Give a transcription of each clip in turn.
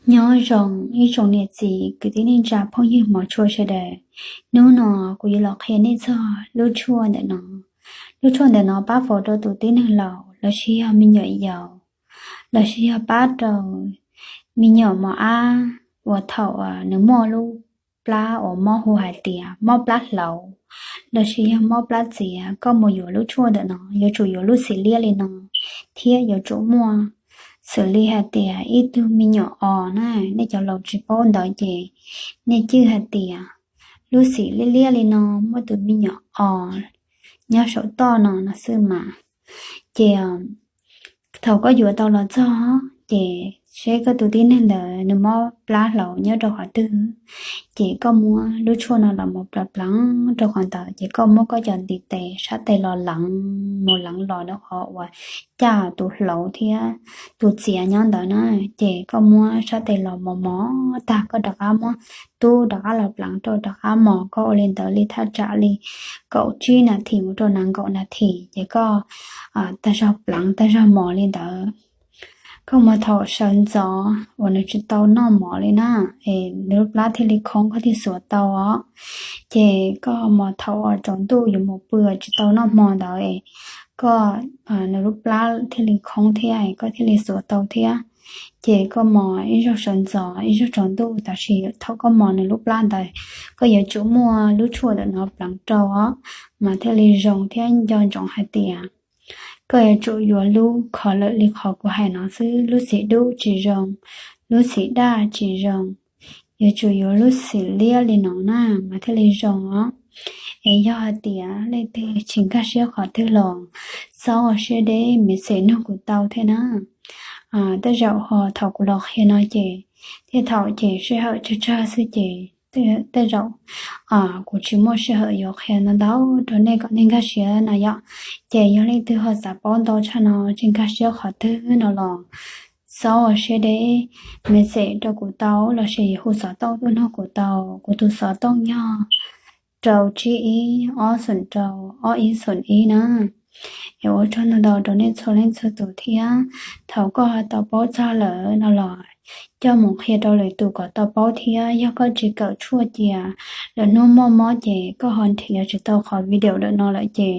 Nyob zoo ib tsoom niam txiv kwv tij neej tsa phooj ywg hmov tshua sawv daws. Hnub no kuv yuav los qhia nej txog lub tshuaj ntawm no. Lub tshuaj ntawm no pab faus rau tus tib neeg laus los sis yog me nyuam yaus, los sis yog pab rau me nyuam mos ab uas thaum nws muaj lub plab uas mob hu hais tias mob plab hlauv, los sis yog mob plab txias. Koj mus yuav lub tshuaj ntawm no yuav tsum yuav lub xim liab li no, thiab yuav tsum muaj xws li hais tias ib tug me nyuam os na. Nej cov laus tsis paub ntawd ces nej cwj hais tias lub xim liab liab li no, muaj tus me nyuam os nyob saum toj no no xwb mas. Ces thaum koj yuav tau los txog ces seb koj tus tib neeg ntawd nws mob plab hlauv nyob rau qhov twg, ces koj muab lub tshuaj no los mus plav plav rau qhov ntawd, ces koj muab koj cov ntiv tes sab tes los leev mus leev los rau qhov uas caj tus hlauv thiab tus txias nyob ntawd na. Ces koj muab sab tes los mos mos tag koj rov qab muab tub rov qab los pleev rau rov qab mos koj ua li ntawd li thaj tsam li kaum tsib nas this mus rau nees nkaum nas this, ces koj tag zog pleev tag zog mos li ntawd. Koj mus thaum sawv ntxov uas nws tsis tau noj mov li na, es nws lub plab thiaj li khoob koj thiaj xuav tau os. Ces koj mus thaum uas tsaus ntuj yuav mus pw tsis tau noj hmo ntawd es koj, nws lub plab thiaj li khoob thiab koj thiaj li xuav tau thiab. Ces koj mus ib zaug sawv ntxov ib zaug tsaus ntuj, tab sis thaum koj mus nws lub plab ntawd koj yuav tsum muaj lub tshuaj ntawm no pleev rau os, mas thiaj li zoo thiab nco ntsoov hais tias koj yuav tsum yuav lub khov lawm li qhov kuv hais no xwb, lub xim dub tsis zoo, lub xim daj tsis zoo, yuav tsum yuav lub xim liab li no na mas thiaj li zoo os. Es yog hais tias leej twg tsis nkag siab qhov twg los txhob ua siab deb, maiv xem nug kuv tau thiab na. Tej zaum ho thaum kuv los qhia no ces thiaj thaum ces sij hawm tsawg tsawg xwb ces tej zaum kuv tsis muaj sij hawm yuav qhia ntau ntau rau nej kom nej nkag siab no yom. Ces yog leej twg ho xav paub ntau tshaj no, tsis nkag siab qhov twg no los txhob ua siab deb, maiv xem rau kuv tau los sis hu xov tooj tuaj nug kuv tau. Kuv tus xov tooj yog rau tsib ib ob xoom rau ob ib xoom ib na. Es ua tsaug ntau ntau rau nej txhua leej txhua tus thiab. Thaum koj tau paub txog lawm no los coj mus qhia rau lwm tus kom tau paub thiab. Yog koj tsis kawm tshuaj cia, lwm hnub muaj mob ces koj ho nrhiav tsis tau qhov video lawm no lawm ces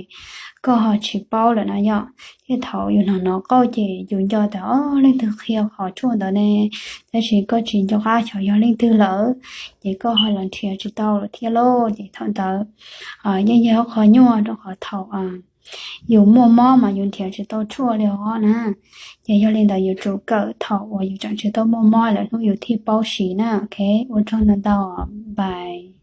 koj ho tsis paub lawm na yom. Thiab thaum yus hnov hnov qauj ces yus nco tias o leej twg qhia qhov tshuaj ntawd ne, tab sis koj tsis nco qab xyov yog leej twg lawm, ces koj ho los nrhiav tsis tau lawm thiab lauj. Ces thaum ntawd yeej yog qhov nyuaj rau qhov thaum yus muaj mob mas yus nrhiav tsis tau tshuaj li os na. Ces yog li ntawd yuav tsum kawm thaum uas yus tseem tsis tau muaj mob, lwm hnub yus thiaj paub siv na. Ok, ua tsaug ntau ntau, bye.